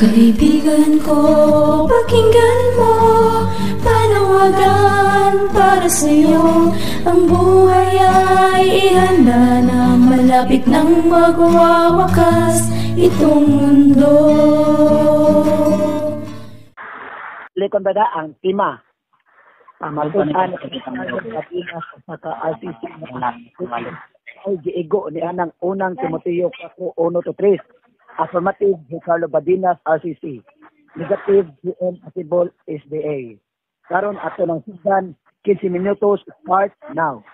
Kaibigan ko, pakinggan mo, panawagan para sa'yo. Ang buhay ay ihanda na, malapit nang magwawakas itong mundo. Likon ba ang tema? Pamatuan sa ka RCC ay giigo ni anang Unang Timoteo 4:1-3. Affirmative, Ricardo Badinas, RCC. Negative, GM Asibol, SDA. Karon ato ng sugdan, 15 minutos, start now.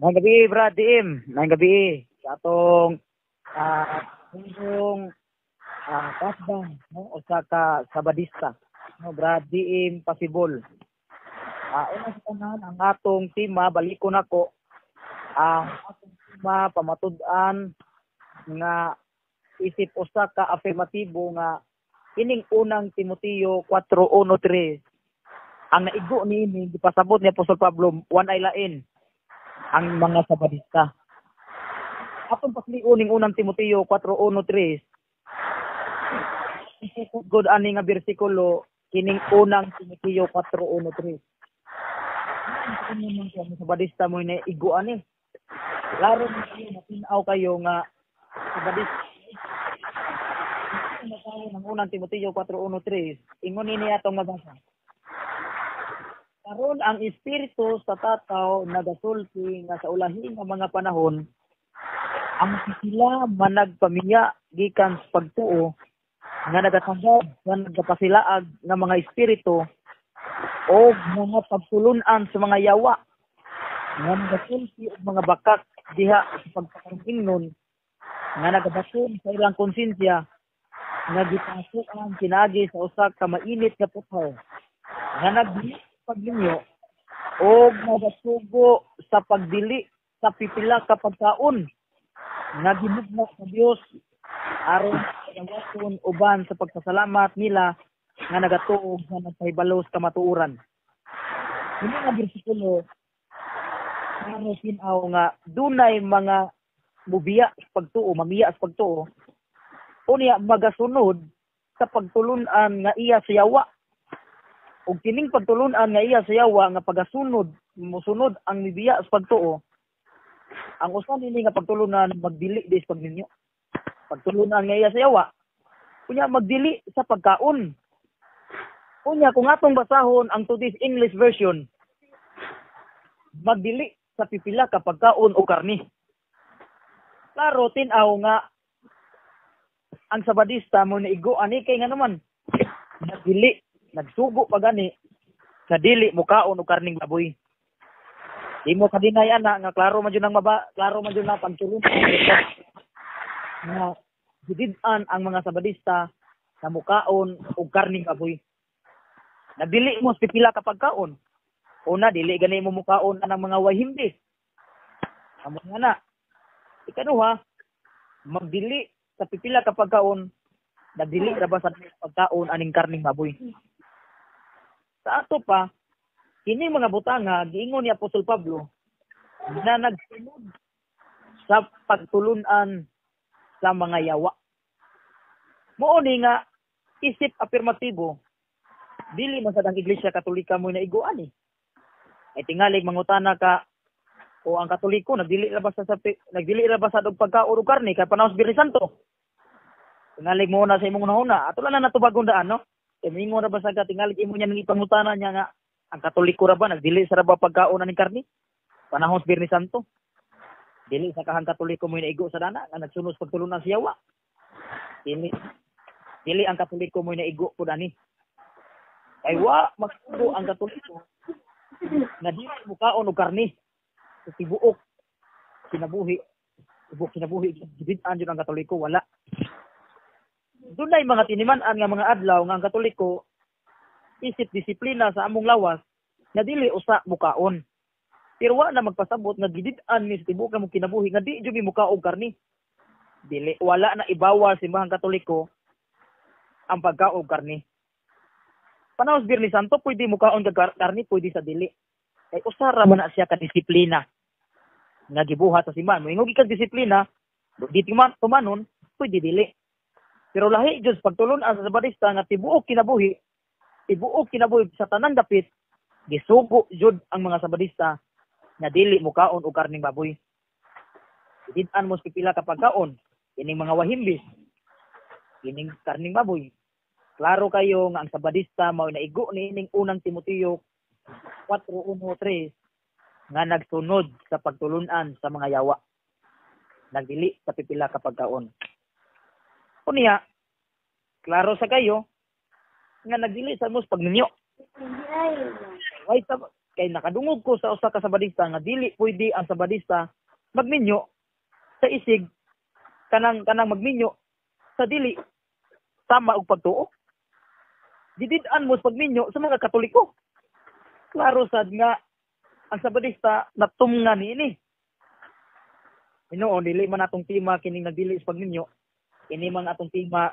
Maayong gabi, Brad DM. Maayong gabi sa atong pundong kasbang, no, usa ka Sabadista, no, Brad DM Pasibol. Una sa tanan, ang atong tema, balikon nako ang atong tema, pamatud-an nga isip usa ka afirmatibo nga ining Unang Timoteo 4:1-3, ang naigo niini, gipasabot ni Apostol Pablo, wa nay lain ang mga Sabadista. Atong paslion ning Unang Timoteo 4:1-3. Good ani nga bersikulo kining Unang Timoteo 4:1-3. Ang Sabadista mo na igo ani. Laro mo kayo, matinaw kayo nga Sabadista. Ng Unang Timoteo 4:1-3, ingon nini atong mabasa. Karon ang espiritu sa tataw nagasulti nga sa ulahi nga mga panahon ang sila managpamiya gikan sa pagtuo, nga nagatanggap nga nagapasilaag nga mga espiritu o mga pagtulun-an sa mga yawa, nga nagasulti og mga bakak diha sa pagpakaroon, nga nagabaton sa ilang konsensya nga gipasukan kinagi sa usa ka mainit nga puthaw, nga nagdili paglinyo o nagasugo sa pagdili sa pipila ka pagkaon nga gimugna sa Dios aron dawaton uban sa pagpasalamat nila nga nagatuo nga nagpahibalo sa kamatuoran. Kini nga bersikulo klaro tin-aw nga dunay mga mubiya sa pagtuo, mamiya sa pagtuo, unya magasunod sa pagtulun-an nga iya sa yawa. Ug kining pagtulun-an nga iya sa yawa nga pagasunod, musunod ang mibiya sa pagtuo, ang usa nini nga pagtulunan, magdili di sa pagninyo. Pagtulunan nga iya sa yawa, unya magdili sa pagkaon. Unya kung atong basahon ang Today's English Version, magdili sa pipila ka pagkaon o karni. Klaro tin-aw nga ang Sabadista mo naigo ani kay nga naman nagdili, nagsugo pa gani sa dili mukaon og karning baboy. Di mo kadinay ana nga klaro man jud ang maba, klaro man jud na pagtulon nga gidid-an ang mga Sabadista na mukaon og karning baboy. Nagdili mo sa pipila ka pagkaon. Una, dili gani mo mukaon anang mga wahimbi. Amo nga na. Ikaduha, magdili sa pipila ka pagkaon, nagdili ra ba sa pagkaon aning karning baboy. Sa ato pa, kini mga butanga giingon ni Apostol Pablo na nagsunod sa pagtulunan sa mga yawa. Mao ni nga isip afirmatibo, dili man sad ang Iglesia Katolika mo naigo ani. Ay tingalig mangutana ka o ang Katoliko nagdili ra ba sa nagdili ra ba sa og pagkaon og karne kay panahon sa Biyernes Santo? Tingalig mo na sa imong hunahuna, ato lang na natubagong daan, no? Kay moingon ra ba sa ka, tingalig imo niya nang ipangutana niya nga ang Katoliko ra ba nagdili sa ra ba pagkaon aning karne panahon sa Biyernes Santo? Dili sa kahang Katoliko mo naigo sa dana nga nagsunod sa pagtulunan sa yawa. Dili dili ang Katoliko mo naigo pud ani. Kay wa magsugo ang Katoliko nga dili mukaon og karne sa tibuok kinabuhi, tibuok kinabuhi gidid-an jud ang Katoliko, wala. Dunay mga tiniman-an nga mga adlaw nga ang Katoliko isip disiplina sa among lawas nga dili usa mukaon. Pero wa na magpasabot nga gidid-an mi sa tibuok namong kinabuhi nga di jud mi mukaon og karne. Dili, wala na ibawal simbahang Katoliko ang pagkaon og karne. Panahon sa Biyernes Santo pwede mukaon kag karne, pwede sa dili. Kay usa ra man na siya ka disiplina nga gibuhat sa simbahan. Moingon kag disiplina, di tumanon, pwede dili. Pero lahi jud pagtulun-an sa Sabadista nga tibuok kinabuhi sa tanang dapit gisugo jud ang mga Sabadista nga dili mukaon og karning baboy. Did-an mo sa pipila ka pagkaon kining mga wahimbis, kining karning baboy. Klaro kayo nga ang Sabadista mao naigo niining unang Timoteo 4:1-3 nga nagsunod sa pagtulun-an sa mga yawa. Nagdili sa pipila ka pagkaon. Unya, klaro sa kayo nga nagdili sa mos pagminyo. Way sa kay nakadungog ko sa usa ka Sabadista nga dili pwede ang Sabadista magminyo sa isig kanang kanang magminyo sa dili sama og pagtuo. Didid-an mo sa pagminyo sa mga Katoliko. Klaro sad nga ang Sabadista natumnga niini. Hinuon dili man atong tema kining nagdili sa pagminyo. Kini man atong tema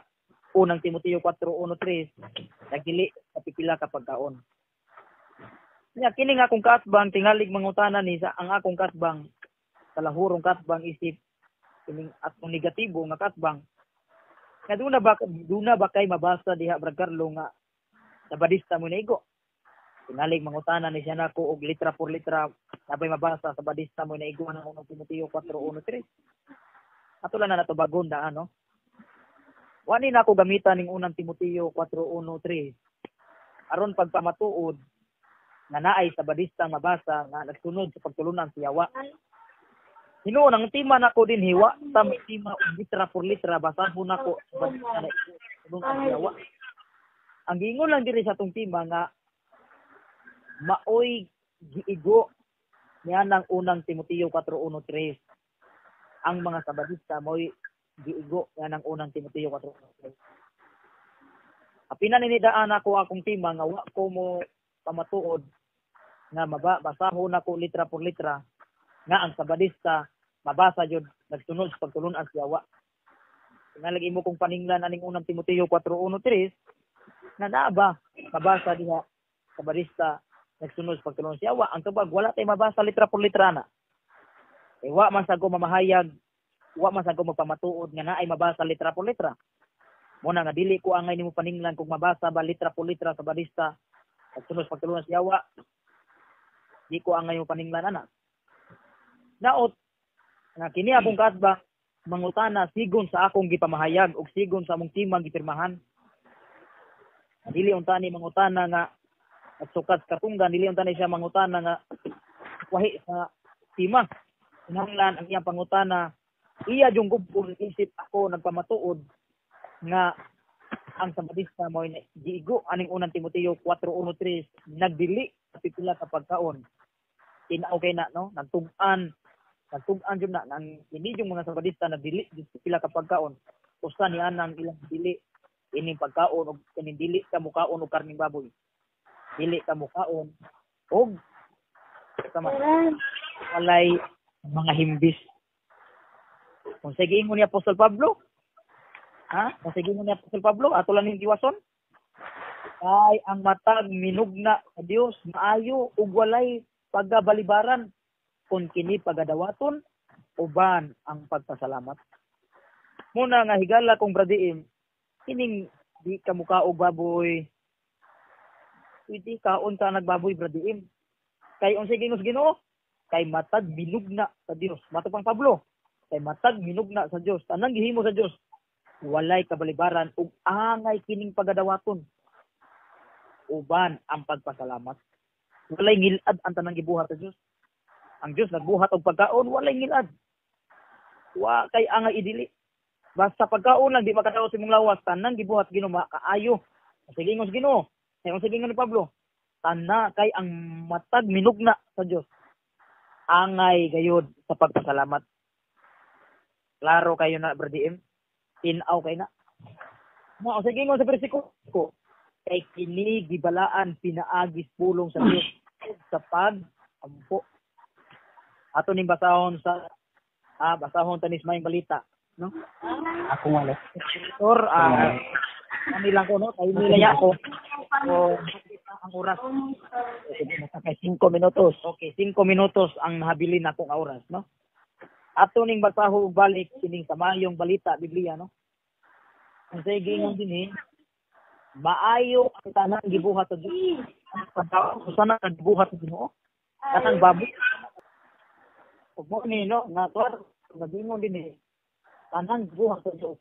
unang Timoteo 4:1-3 nagdili sa pipila ka pagkaon. Nya kini nga akong kaatbang tingalig mangutana ni sa ang akong kaatbang kalahurong kaatbang isip kining atong negatibo nga kaatbang. Nga duna ba kay mabasa diha, Brad Carlo, nga Sabadista mo naigo? Tingalig mangutana ni siya nako og litra por litra nabay mabasa Sabadista mo naigo ng unang Timoteo 4:1-3. Ato lang na natubagon na ano. Wani na ako gamitan ning unang Timoteo 4:1-3 aron pagpamatuod nga naay Sabadista mabasa nga nagsunod sa pagtulunan si yawa. Hinuon ang tema nako din hiwa ta may tema og litra por litra basahon nako Sabadista na tulunan si yawa. Ang giingon lang diri sa atong tema nga maoy giigo niya ng unang Timoteo 4:1-3. Ang mga Sabadista maoy giigo niya ng unang Timoteo 4:1-3. Apina ninidaan ako akong tema nga wa ko mo pamatuod nga basahon nako litra por litra nga ang Sabadista mabasa jud nagsunod sa pagtulunan si yawa. Tingalig imo kong paninglan aning unang Timoteo 4:1-3 na naa ba mabasa diha Sabadista nagsunod sa pagtulunan si yawa. Ang tubag wala tay mabasa litra por litra na. Eh, wa man sa ko mamahayag, wa man sa ko magpamatuod nga naay mabasa litra por litra. Muna nga dili ko angay nimo paninglan kung mabasa ba litra por litra Sabadista nagsunod sa pagtulunan si yawa. Di ko angay mo paninglan ana. Naot nga kini akong kaatbang mangutana sigon sa akong gipamahayag og sigon sa among timang gipirmahan. Dili unta ni mangutana nga nagsukat sa katunggan, dili unta ni siya mangutana nga wahi sa tima. Kinahanglan ang iyang pangutana iya jung gubon isip ako nagpamatuod nga ang Sabadista mo giigo aning unang Timoteo 4:1-3 nagdili sa pipila ka pagkaon. Tinaw kay na no, nagtug-an jud na nang ini yung mga Sabadista nagdili sa pipila ka pagkaon. Usa ni anang ilang dili ining pagkaon og kining dili ka mukaon og karning baboy. Dili ka mukaon og sama walay mga himbis. Kung sige ingon ni Apostol Pablo, ha? Kung sige ingon ni Apostol Pablo, ato lang ning giwason. Kay ang matag minugna sa Dios maayo ug walay pagabalibaran kung kini pagadawaton uban ang pagpasalamat. Muna nga higala kong bradiim, kining di ka mukaog baboy. Pwede kaon ka nagbaboy, bradiim. Kay unsay gingos Ginoo? Kay matag minugna sa Dios. Mato pang Pablo, kay matag minugna sa Dios. Tanang gihimo sa Dios walay kabalibaran ug angay kining pagadawaton uban ang pagpasalamat. Walay ngilad ang tanang gibuhat sa Dios. Ang Dios nagbuhat og pagkaon, walay ngilad. Wa kay angay idili. Basta pagkaon lang di makadaot sa imong lawas, tanang gibuhat Ginoo kaayo. Sige ingos Ginoo. Kay unsa gingon ni Pablo? Tana kay ang matag minugna sa Dios angay gayod sa pagpasalamat. Klaro kayo na, Bradiim. Tinaw kay na. Mo sige ingon sa bersikulo ko kay kini gibalaan pinaagis pulong sa Dios sa pag-ampo. Ato ning basahon sa basahon tanis maayong balita, no? Ako wala. Or ani lang ko no, tayo nilaya ko. So, ang oras. Nasa kay 5 minutos. Okay, 5 minutos ang nahabilin akong oras, no? Ato ning basaho balik kining sa maayong balita Biblia, no? Ang say giingon dinhi, maayo ang tanang gibuhat sa Dios. Ang pagkaon usa na ka gibuhat sa Ginoo. Kanang baboy. Ug mo ni, no, nga klaro nagingon dinhi, tanang gibuhat sa Dios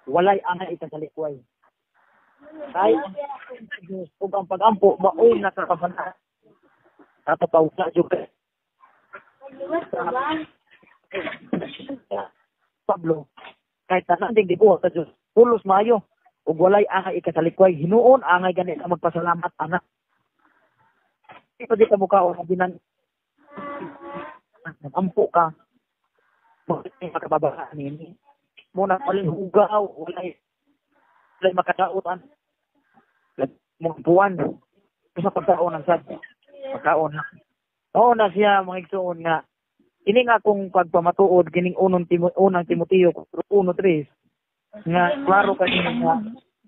walay angay ikasalikway. Kay ang Diyos ug ang pagampo maoy nakakabana. Ato pa wala jud kay Pablo, kay tanan ding gibuhat sa Dios pulos maayo ug walay angay ikasalikway. Hinuon angay gani ka magpasalamat ana. Di pa di ka mukaon binan ampo ka makababaan nini mo na walay hugaw, walay walay makadaot an mong buwan sa pagkaon ang sad pagkaon na. Oo na siya, mga igsuon, nga kini nga akong pagpamatuod kining unang Timoteo 1:3 nga klaro kanina nga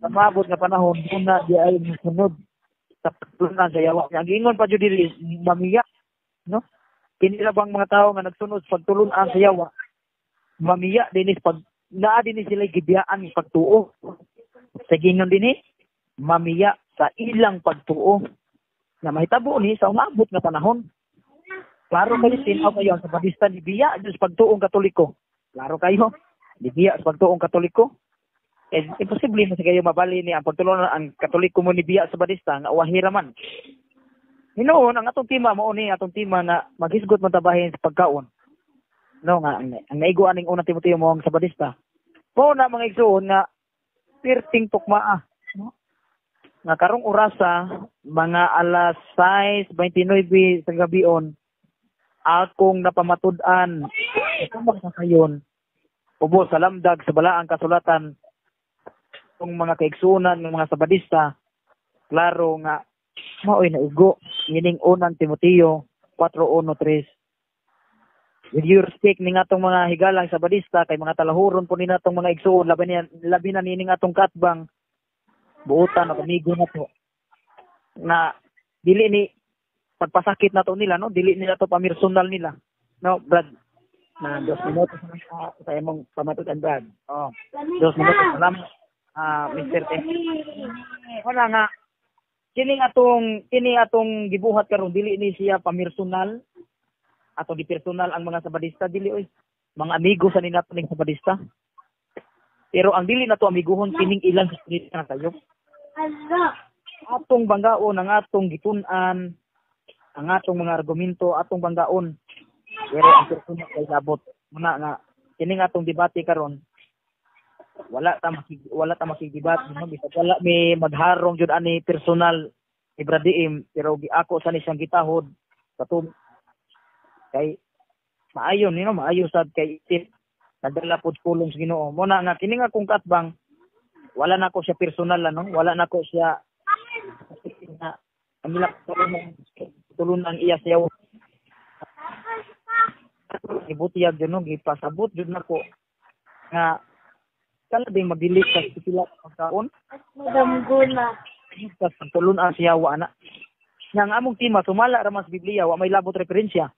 sa maabot nga panahon una di ay mosunod sa pagtulunan sa yawa. Ang giingon pa jud diri, mamiya, no? Kini ra bang mga tawo nga nagsunod sa pagtulunan sa yawa, mamiya dinis pag naa dinhi sila gibiyaan pagtuo. Sa giingon dinhi, mamiya sa ilang pagtuo na mahitabo ni sa umaabot nga panahon. Klaro kayo, tinaw kayo ang Sabadista ni biya sa pagtuong Katoliko. Klaro kayo, ni biya sa pagtuong Katoliko. Eh, imposible na sa kayo mabali ni ang pagtulunan ang Katoliko mo ni biya sa Sabadista nga wahira man. Hinuon ang atong tema mao ni atong tema nga maghisgot man tabahin sa pagkaon. No nga ang naigo aning unang Timoteo mo ang Sabadista. Mao na, mga igsuon, nga perting tukmaa, no? Nga karong orasa mga alas 6:29 sa gabion akong napamatud-an sa kayon ubos sa lamdag sa balaang kasulatan kung mga kaigsuonan ng mga Sabadista, klaro nga mao'y naigo ining unang Timoteo 4:1-3. With your respect ning atong mga higalang Sabadista, kay mga talahuron po ni natong mga igsuon, labi na nining atong katbang buotan o amigo na to, na dili ni pagpasakit nato nila, no, dili nila to pamirsonal nila, no, Brad? Na 2 minutos na sa imong pamatudan, Brad. Oh, 2 minutos. Salamat, Mr. T. Wala nga kini atong gibuhat karon, dili ni siya pamirsonal ato di personal ang mga Sabadista, dili oy. Mga amigo sa ninato ning Sabadista, pero ang dili nato amiguhon kining ilang spirit nga tayo. Atong banggaon ang atong gitun-an, ang atong mga argumento atong banggaon, pero ang personal kay labot muna. Nga kining atong debate karon, wala ta makigdebate, no? Bisag wala mi magharong jud ani personal ni Brad DM, pero ako sa ni siyang gitahod sa kay maayo ni, no, maayo sad kay isip nagdala pod pulong sa Ginoo. Mo na nga kini nga akong katbang, wala nako siya personal, ano, wala nako siya na ang ila tulunan iya siya gibutiyag jud, no, gipasabot jud nako nga kala ding magdili sa sila pagkaon Madam Guna. Sa pagtulunan siya wa ana. Nga ang among tema sumala ra man sa Biblia, wa may labot referensya.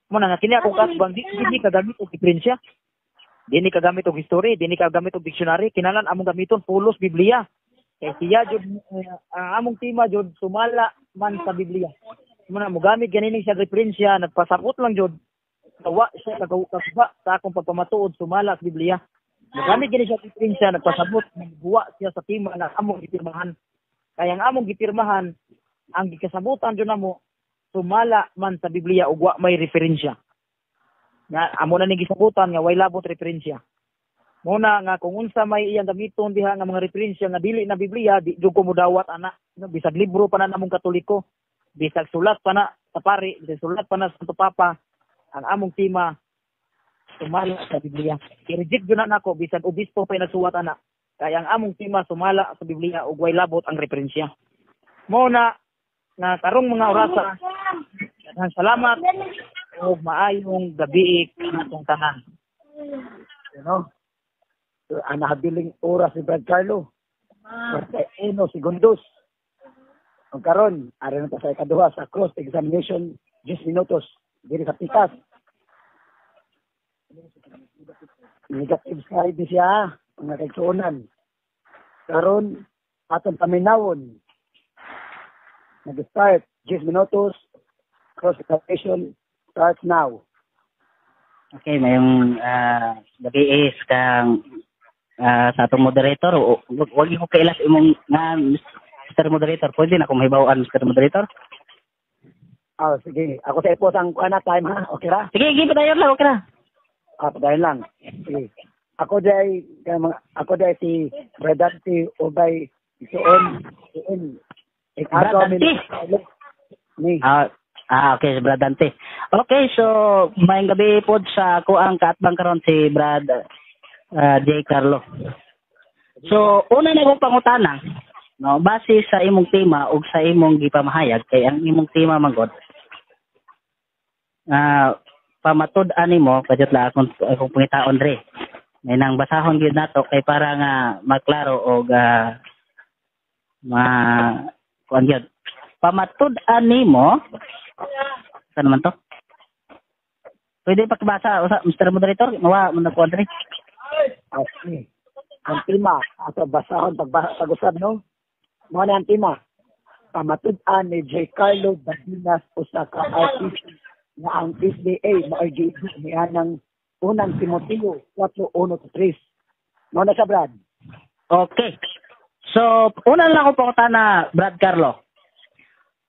Mo na nga kini akong katbang di kagamit og referensya. Di ni kagamit og history, di ni kagamit og dictionary, kinahanglan among gamiton pulos Biblia. Kay siya jud, ang among tema jud sumala man sa Biblia. Mo na mogamit ganini siya referensya, nagpasabot lang jud. Wa siya kagawa sa akong pagpamatuod sumala sa Biblia. Mogamit gani siya referensya, nagpasabot, nagbuwa siya sa tema nga among gipirmahan. Kaya ang among gipirmahan, ang gikasabutan jud namo sumala man sa Biblia ug wa may referensya. Nga amo na ning gisabutan nga way labot referensya. Muna nga kung unsa may iyang gamiton diha nga mga referensya nga dili na Biblia, di jud ko mudawat ana. No, bisag libro pa na namong Katoliko, bisag sulat pa na sa pari, bisag sulat pa na sa Santo Papa, ang among tema sumala sa Biblia. I-reject jud na nako bisag obispo pa nagsuwat ana. Kaya ang among tema sumala sa Biblia ug way labot ang referensya. Mo na nga karong mga orasa, daghang salamat ug maayong gabi natong tanan. You know? So, ang nahabiling oras ni Brad Carlo, 41 segundos. Ang karon, ari na ta sa ikaduha sa cross examination, 10 minutos diri sa pikas. Negative side ni siya, mga kaigsuonan. Karon atong paminawon. Nag-start 10 minutos. Cross examination starts now. Okay, mayong gabi is kang sa atong moderator, wag ko kailas imong nga Mr. Moderator. Pwede na akong mahibaw-an, Mr. Moderator? Ah, sige. Ako sa ipos ang kuan na time ha. Okay ra? Sige, sige, padayon lang, okay ra. Ah, padayon lang. Sige. Ako day si Bradante Ubay Isuon Isuon. Bradante? Ni. Okay, si Brad Dante. Okay, so maayong gabi pod sa ako ang kaatbang karon si Brad J. Carlo. So, una na kong pangutana, no, base sa imong tema ug sa imong gipamahayag, kay ang imong tema man gud pamatud-an nimo, kadyot lang akong pangitaon dre. May nang basahon gyud nato kay para nga maklaro og ma kuan gyud. Pamatud-an nimo, saan naman to? Pwede pakibasa usa, Mr. Moderator, mawa mo na kuan dre. Ah, sige. Ang tema ato basahon pag-usab, no. Mao na ang tema. Pamatud-an ni J. Carlo Badinas usa ka artist nga ang SDA maoy giigo nianang Unang Timoteo 4:1-3. Mao na siya, Brad. Okay. So, una lang ako pangutana, Brad Carlo.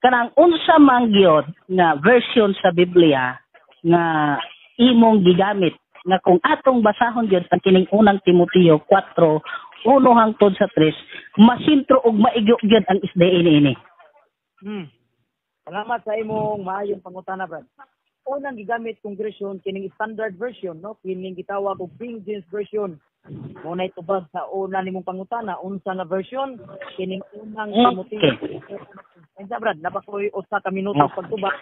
Kanang unsa man gyud nga version sa Biblia nga imong gigamit nga kung atong basahon gyud ang kining Unang Timoteo 4:1 hangtod sa 3, masintro og maigo gyud ang SDA niini? Salamat sa imong maayong pangutana, Brad. Unang gigamit kong version kining standard version, no, kining gitawag og King James Version. Mo nay tubag sa una nimong pangutana, unsa nga version kining Unang Timoteo. Unsa, Brad, napakoy usa ka minuto pagtubag.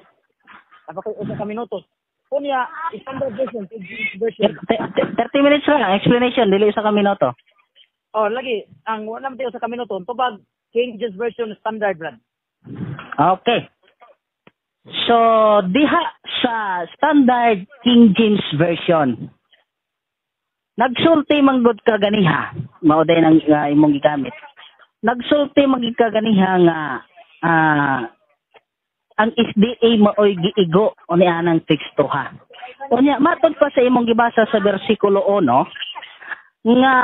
Napakoy usa ka minuto. Unya, standard version, King James Version. 30 minutes lang ang explanation, dili usa ka minuto. Oh, lagi ang wala man usa ka minuto, tubag King James Version standard, Brad. Okay. So, diha sa standard King James Version, nagsulti man gud ka ganiha, mao day nang imong gigamit. Nagsulti man gid ka ganiha nga ang SDA maoy giigo o nianang teksto ha. Unya matod pa sa imong gibasa sa bersikulo 1 nga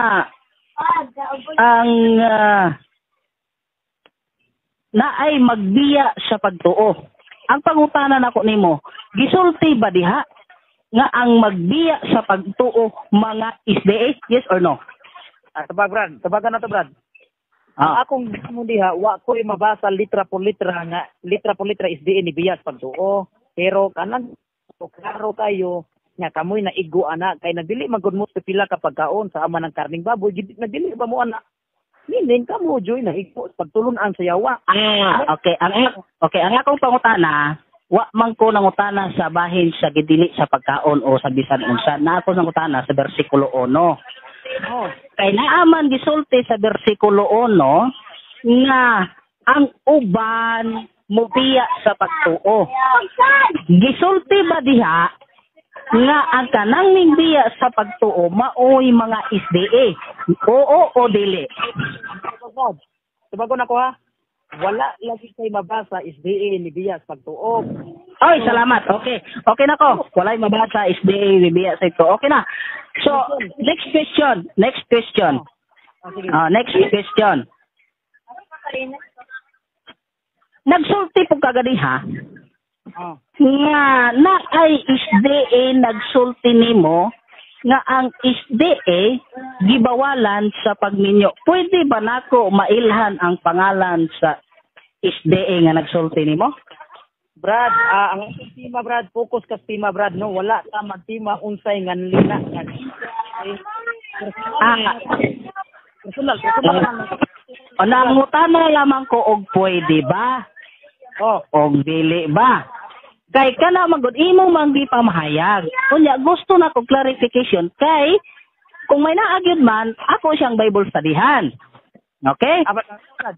ang naay magbiya sa pagtuo. Ang pangutana nako nimo, gisulti ba diha nga ang magbiya sa pagtuo mga SDA? Yes or no? Tubag, Brad. Tubagan na to, Brad. Akong mo diha, wa ko'y mabasa litra por litra nga litra por litra SDA ni biya sa pagtuo. Pero kanang klaro kayo nga kamoy naigo ana kay nagdili magud mo sa pila ka pagkaon sa ama ng karning baboy, nagdili ba mo ana? Meaning kamo joy naigo sa pagtulun-an sa yawa. Okay. Ang akong pangutana, wa man ko nangutana sa bahin sa gidili sa pagkaon o sa bisan unsa. Na ako nangutana sa bersikulo 1. Oh. Kay naaman gisulti sa bersikulo 1 nga ang uban mobiya sa pagtuo. Gisulti ba diha nga ang kanang mingbiya sa pagtuo maoy mga SDA? Oo o dili? Tubagon ako ha. Wala lagi kay mabasa SDA ni biya sa pagtuo. Ay, salamat. Okay. Okay na ko. Walay mabasa SDA ni biya sa pagtuo. Okay na. So, next question. Next question. Next question. Nagsulti po kaganiha nga na ay SDA nagsulti nimo nga ang SDA gibawalan sa pagminyo. Pwede ba nako mailhan ang pangalan sa SDA nga nagsulti nimo? Brad, ang tema, Brad, focus ka sa tema, Brad, no? Wala ta magtima unsay nganlina nga. Personal. Nangutana lamang ko og pwede ba? Oh. Og dili ba? Kay kana magud imo man gipamahayag. Unya gusto na ko clarification kay kung may naagyod man ako siyang Bible studyhan. Okay?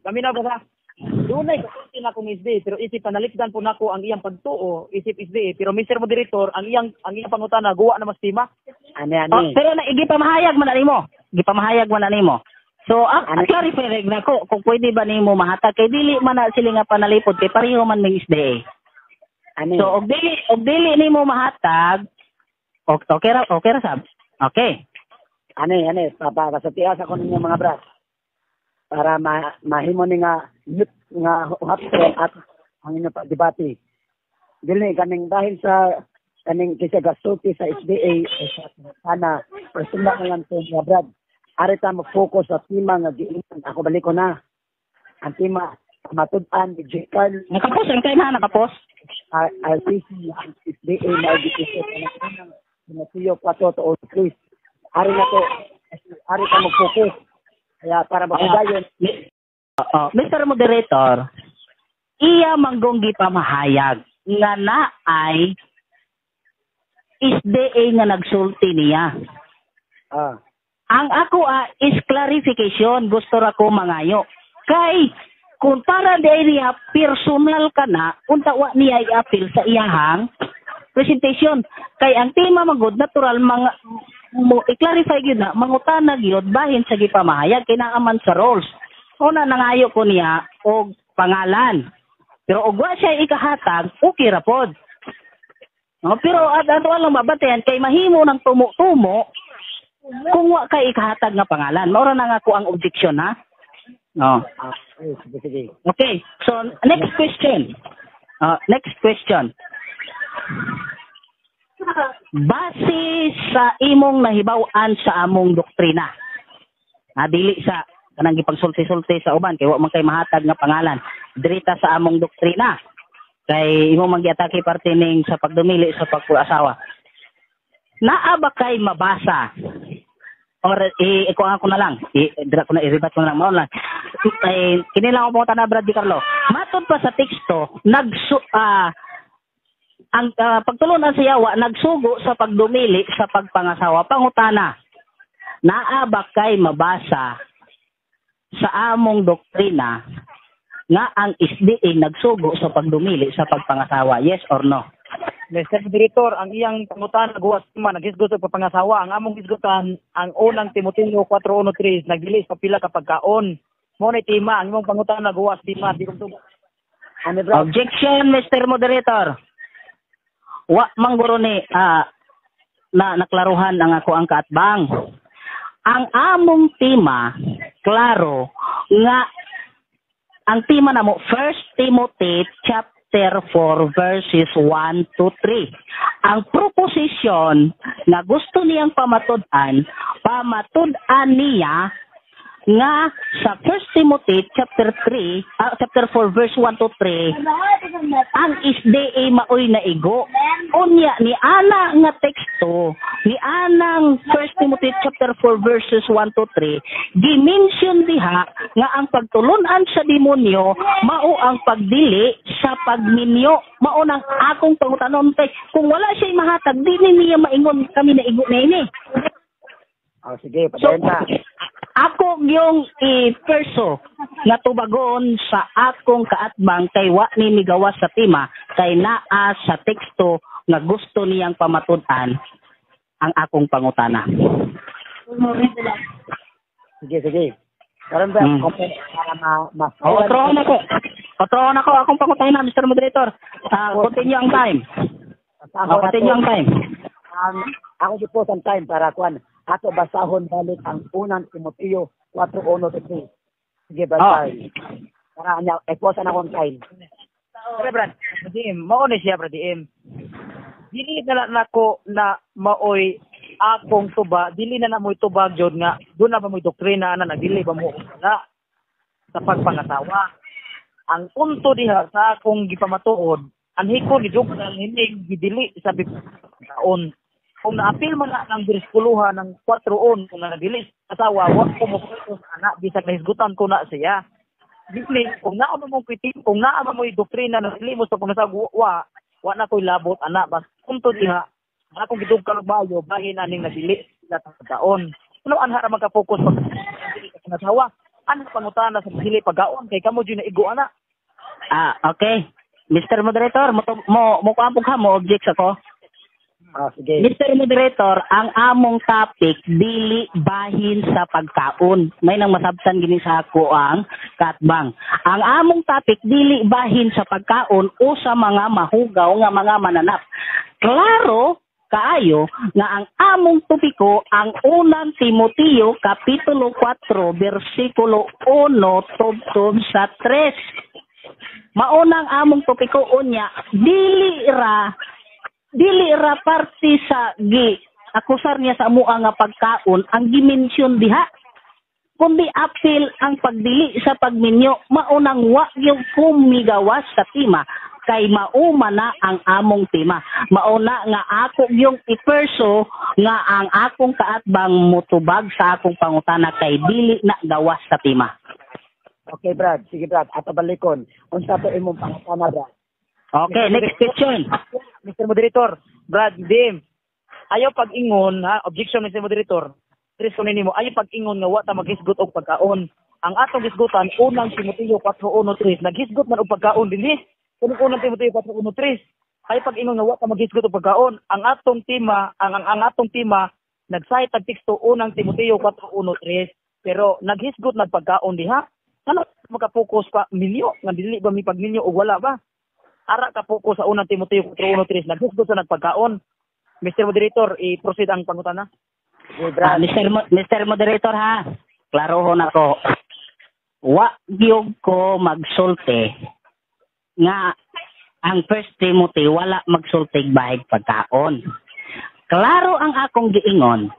Kami na ba? Dunay kasulti na akong SDA pero isip panalipdan po nako ang iyang pagtuo, isip SDA pero Mr. Moderator, ang iyang pangutana guwa na mas tema. Ani. Oh, pero na igipamahayag man nimo. Gipamahayag man nimo. So, clarify reg na ko kung pwede ba nimo mahatag kay dili man na sila nga panalipod kay pareho man ming SDA. Ani. So, og dili nimo mahatag, okay ra sab. Okay. Ani papasatias ako ninyo mga brad. Para mahimo ni nga nga hapon at ang inyo debate. Dili kaning dahil sa kaning kaysa gasulti sa SDA sana personal na lang to mga brad. Ari ta mo-focus sa tema nga giingon. Ako balik ko na. Ang tema matud-an ni J. Carl. Nakapos ang time ha, nakapos. RCC ang SDA na gitusok ang Timoteo 4:3. Ari na to. Ari ta mo-focus. Kaya para makadayon. Mr. Moderator, iya manggong gipamahayag nga na ay SDA nga nagsulti niya. Ah. Ang ako is clarification, gusto ra ko mangayo. Kay kung para di niya personal ka na, unta wa niya i-appeal sa iyahang presentation. Kay ang tema magod natural mga mo i-clarify gyud na mangutana gyud bahin sa gipamahayag kay naa man sa roles. Una nangayo ko niya og pangalan. Pero og wa siya ikahatag, okay ra pod. No, pero at ato lang mabantayan kay mahimo ng tumo-tumo kung wa kay ikahatag nga pangalan. Maura na nga ko ang objection ha. No. Sige. Okay. So next question. Next question. Base sa imong nahibaw-an sa among doktrina. Dili sa kanang gipagsulti-sulti sa uban kay wa man kay mahatag nga pangalan. Dirita sa among doktrina. Kay imo man giatake parte ning sa pagdumili sa pagpuasawa. Naa ba kay mabasa? Or ikuha ko na lang. I-dra ko na, i-rebat ko na lang. Maon lang. Kini lang ako punta na, Brad Di Carlo. Matod pa sa teksto, ang pagtulunan sa yawa, nagsugo sa pagdumili sa pagpangasawa. Pangutana, naa ba kay mabasa sa among doktrina nga ang SDA nagsugo sa pagdumili sa pagpangasawa? Yes or no? Mr. Moderator, ang iyang pangutana gawas man naghisgot sa pagpangasawa. Ang among hisgutan ang unang Timoteo 4:1-3 nagdili sa pila ka pagkaon. Mo na tema ang imong pangutana gawas tema di ko. Objection, Mr. Moderator. Wa mangguro ni na naklaruhan ang ako ang kaatbang. Ang among tema klaro nga ang tema namo 1 Timothy chapter 4 verses 1 to 3. Ang proposition na gusto niyang pamatud-an niya nga sa 1 Timothy chapter 3, chapter 4 verse 1 to 3, ang SDA maoy naigo. Unya ni ana nga teksto, ni anang 1 Timothy chapter 4 verses 1 to 3, gi-mention diha nga ang pagtulunan sa demonyo mao ang pagdili sa pagminyo. Mao nang akong pangutanon kay kung wala siya mahatag, dili niya maingon kami naigo na ini. Oh, sige, padayon ta. Ako yung i-perso nga tubagon sa akong kaatbang kay wa ni migawas sa tema kay naa sa teksto nga gusto niyang pamatud-an ang akong pangutana. Sige, sige. Karon ba Otrohon ako. Otrohon ako akong pangutana, Mr. Moderator. Continue ang time. Continue ang time. Ako di po ang time para kuan. Ato basahon balik ang unang Timoteo 4:1-3. Sige, bye. Para anya eposan akong time. Pre, Brad, DM, mao ni siya, Brad DM. Dili na nako na maoy akong tuba, dili na mo'y tubag jud nga doon na ba mo'y doktrina na nagdili ba mo wala sa pagpangasawa. Ang punto diha sa akong gipamatuod, anhi ko ni dugtan hining gidili sa taon. Kung naapil man na ng bersikuloha ng 4:1 kung nagdili sa asawa, wa ko mo anak bisag nahisgutan ko na siya. Dili kung naa mo kitim, kung naa mo doktrina na dili mo sa pangasawa, wa na ko'y labot anak. Bas punto diha akong gidugkan og maayo bahin aning nagdili sila sa taon. Ano anha ra magka-focus pag dili sa pangasawa? Ano pangutana sa dili pagkaon kay kamo jud na igo ana. Okay. Mr. Moderator, mo mo kuan ha, mo object ako. Ah, sige. Mr. Moderator, ang among topic dili bahin sa pagkaon. May nang masabtan gini sa ako ang katbang. Ang among topic dili bahin sa pagkaon o sa mga mahugaw nga mga mananap. Klaro kaayo nga ang among topiko ang Unang Timoteo kapitulo 4 bersikulo 1 tubtob sa 3. Maunang among topiko, unya dili ra parte sa gi akusar niya sa amua nga pagkaon ang gi-mention diha, kundi apil ang pagdili sa pagminyo. Maunang wa yung kumigawas sa tema kay mauma na ang among tema. Mauna nga ako yung iperso nga ang akong kaatbang mutubag sa akong pangutana kay dili na gawas sa tema. Okay, Brad. Sige, Brad. Ato balikon. Unsa to imong pangutana, Brad? Okay, next question. Mr. Moderator, Brad, Dim. Ayaw pag-ingon, ha? Objection, Mr. Moderator. Tres ko nimo, ayaw pag-ingon nga wa ta maghisgot og pagkaon. Ang atong hisgutan, Unang Timoteo 4:1-3, naghisgot man og pagkaon dinhi. Kunong Unang Timoteo 4:1-3. Ayaw pag-ingon nga wa ta maghisgot og pagkaon. Ang atong tema, ang atong tema nag-cite ang teksto Unang Timoteo 4:1-3, pero naghisgot nagpagkaon diha. Ano maka-focus pa minyo nga dili ba mi pagminyo o wala ba? Ara ka focus sa Unang Timoteo 4:1-3, naghisgot sa nagpagkaon. Mr. Moderator, i-proceed ang pangutana. Sige, Brad. Mr. Moderator ha, klarohon ako. Wa gyud ko magsulti nga ang First Timothy wala magsultig bahig pagkaon. Klaro ang akong giingon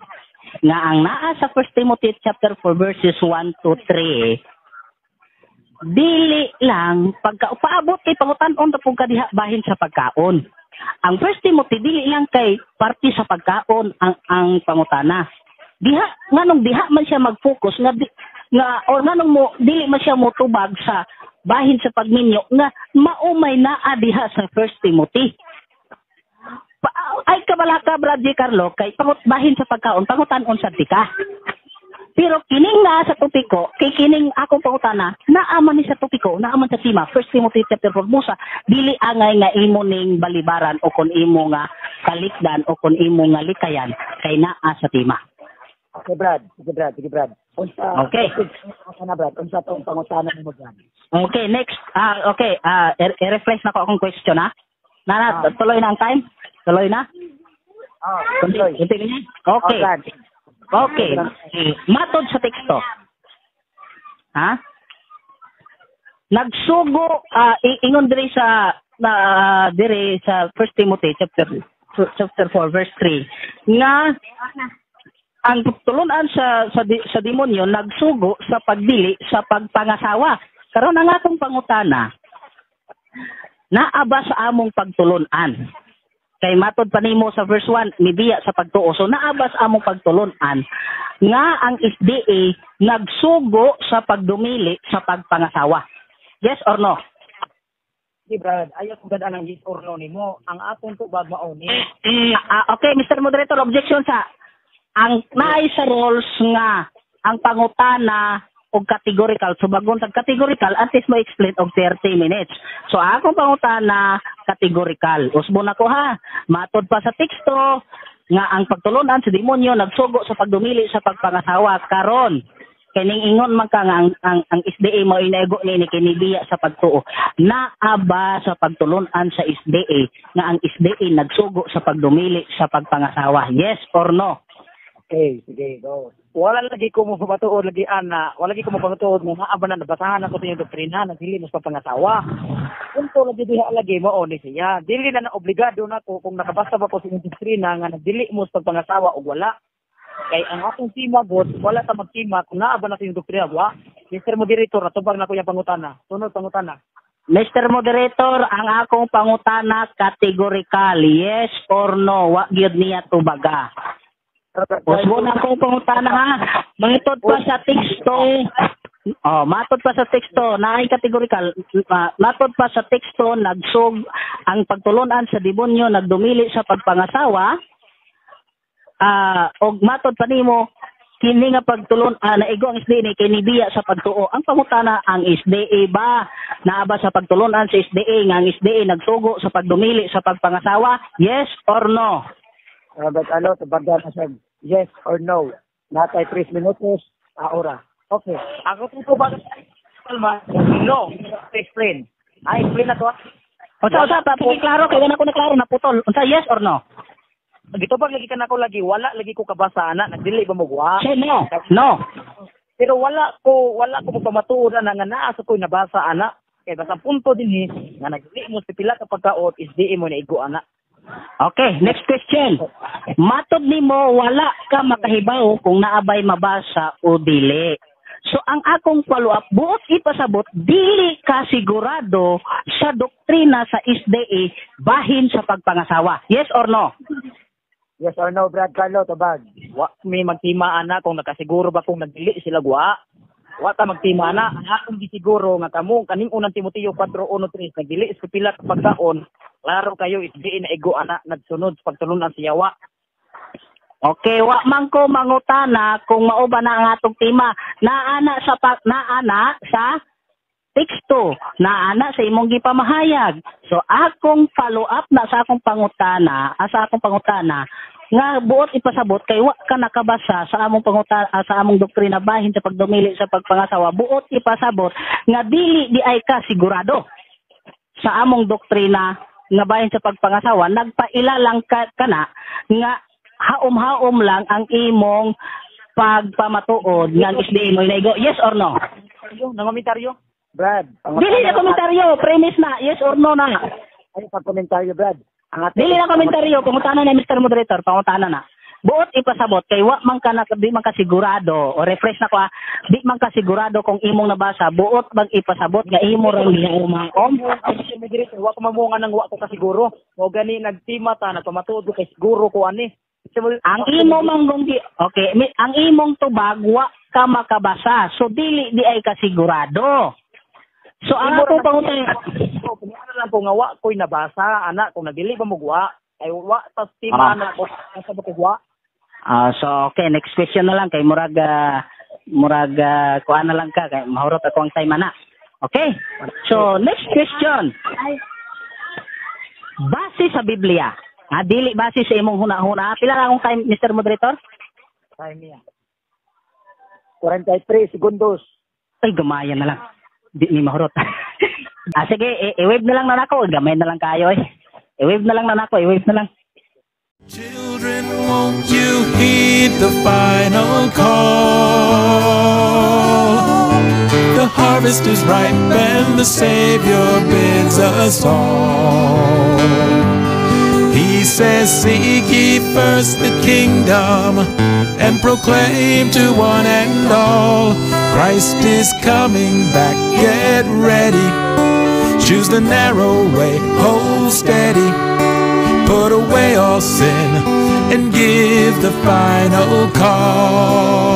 nga ang naa sa First Timothy chapter 4 verses 1 to 3 dili lang pagka paabot kay pangutan-on ta pud ka diha bahin sa pagkaon. Ang First Timothy dili lang kay parte sa pagkaon ang pangutana. Diha nganong diha man siya mag-focus nga di, nga or nganong mo dili man siya motubag sa bahin sa pagminyo nga maumay naa diha sa First Timothy. Ay kabala ka, Brad J. Carlo, kay pangut bahin sa pagkaon pangutan-on sad ka. Pero kining naa sa topiko, kay kining akong pangutana, naa man ni sa topiko, naa man sa tema, First Timothy chapter 4, Musa, dili angay nga imo ning balibaran o kon imo nga kalikdan o kon imo nga likayan, kay naa sa tema. Okay, Brad. Sige, Brad. Sige, Brad. Unsa Okay. Unsa na, Brad? Unsa tong pangutana nimo, Brad? Okay, next. Okay, i-refresh na ko akong question, ha? Na, tuloy na ang time? Tuloy na? Ah, tuloy. Continue? Okay. Oh, Brad. Okay. Matod sa teksto. Ha? Nagsugo ingon diri sa na diri sa First Timothy chapter 4 verse 3 nga ang tulunan sa demonyo nagsugo sa pagdili sa pagpangasawa. Karon ang akong pangutana, naa ba sa among pagtulunan? Kay matod pa nimo sa verse 1, mibiya sa pagtuo. So naa ba sa among pagtulunan nga ang SDA nagsugo sa pagdumili sa pagpangasawa? Yes or no? Di, Brad, ayaw kong gadaan ang yes or no nimo. Ang atong tubag mao ni. Okay, Mr. Moderator, objection sa ang naay sa rules nga ang pangutana og categorical. So bagon tag categorical, at least mo explain og 30 minutes. So akong pangutana categorical. Usbon ako ha. Matod pa sa teksto nga ang pagtulunan sa demonyo nagsugo sa pagdumili sa pagpangasawa. Karon kining ingon man ka nga ang SDA mo inaigo ni kinibiya sa pagtuo. Naa ba sa pagtulunan sa SDA nga ang SDA nagsugo sa pagdumili sa pagpangasawa? Yes or no? Okay, sige, go. Wala lagi ko mo pamatuod lagi ana, wala lagi ko mo pamatuod nga naa ba na nabasahan ako sa inyong doktrina na dili mo sa pangasawa. Punto lagi diha lagi mao ni siya. Dili na na obligado nako kung nakabasa ba ko sa inyong doktrina nga nagdili mo sa pagpangasawa og wala. Kay ang atong tima god, wala ta magtima kung naa ba na sa inyong doktrina wa. Mr. Moderator, natubag na ko yung pangutana. Sunod pangutana. Mr. Moderator, ang akong pangutana categorical, yes or no, wa gyud niya tubaga. Usbon akong pangutana ha. Matod pa sa teksto. Oh, matod pa sa teksto, naay categorical, matod pa sa teksto nagsug ang pagtulunan sa demonyo nagdumili sa pagpangasawa. Og matod pa nimo kini nga pagtulon naigo ang SDA ni kinibiya sa pagtuo. Ang pangutana, ang SDA ba naa ba sa pagtulunan sa SDA nga ang SDA nagsugo sa pagdumili sa pagpangasawa? Yes or no? Brad Carlo, tubagan na siya yes or no. Naa tay 3 minutos ahora. Okay. Ako tutubagan, Palma, no. Explain. I explain na to, ah. Unsa, unsa pa klaro kay wala ko na klaro, naputol. Unsa, yes or no? Gitubag lagi ka nako lagi, wala lagi ko kabasa ana, nagdili ba mo wa? Say no. No. Pero wala ko magpamatuod ana nga naa sa ko'y nabasa ana. Kay basta punto dinhi nga nagdili mo sa pila ka pagkaon is di mo naigo ana. Okay, next question. Matod nimo, wala ka makahibaw kung naabay mabasa o dili. So ang akong follow-up, buot ipasabot, dili ka sigurado sa doktrina sa SDA bahin sa pagpangasawa. Yes or no? Yes or no, Brad Carlo, tubag. Wa mi magtima ana kung nakasiguro ba kung nagdili sila wa. Wa ta magtima ana. Ang akong gisiguro nga kamo kaning Unang Timoteo 4:1-3 nagdili sa pila ka pagkaon, klaro kayo is di na igo ana, nagsunod sa pagtulunan sa yawa. Okay, wa man ko mangutana kung mao ba na ang atong tema. Naana sa teksto, naana sa imong gipamahayag. So akong follow up na sa akong pangutana, sa akong pangutana nga buot ipasabot kay wa ka nakabasa sa among panguta sa among doktrina bahin sa pagdumili sa pagpangasawa, buot ipasabot nga dili di ay ka sigurado sa among doktrina nga bahin sa pagpangasawa, nagpaila lang ka kana nga haom-haom lang ang imong pagpamatuod nga ang SDA mo naigo. Yes or no? Nangomentaryo? Brad, Dili na komentaryo, premise na, yes or no na. Ay, pag-komentaryo, Brad. Ang ating Dili na komentaryo, pangutana na, Mr. Moderator, pangutana na. Buot ipasabot kay wa man ka na, di man ka sigurado, o refresh na ko ah, di man ka sigurado kung imong nabasa, buot bang ipasabot nga imo rang gihaom-haom? Ang Mr. Moderator, wa ko mamunga nang wa ko kasiguro. Mo gani nagtima ta, nagpamatuod ko kay siguro ko ani. Ang imo manggong okay, ang imong tubag, wa ka makabasa. So dili di ay kasigurado. So ang akong pangutana, So, kung ano lang ko nga wa ko'y nabasa ana kung nagdili ba mo wa ay wa tas tima ana ko sa ba ko wa. Ah, so okay, next question na lang kay murag kuan na lang ka kay mahurot ako ang time ana. Okay. So next question. Base sa Biblia, dili base sa imong huna-huna. Pila ra akong time, Mr. Moderator? Time niya. 43 segundos. Ay, gamayan na lang. Di ni mahurot. Sige, i-wave na lang na nako. Gamay na lang kayo eh. I-wave na lang na nako, i-wave na lang. Children, won't you heed the final call? The harvest is ripe and the Savior bids us all. He says, "Seek ye first the kingdom and proclaim to one and all. Christ is coming back, get ready. Choose the narrow way, hold steady. Put away all sin and give the final call."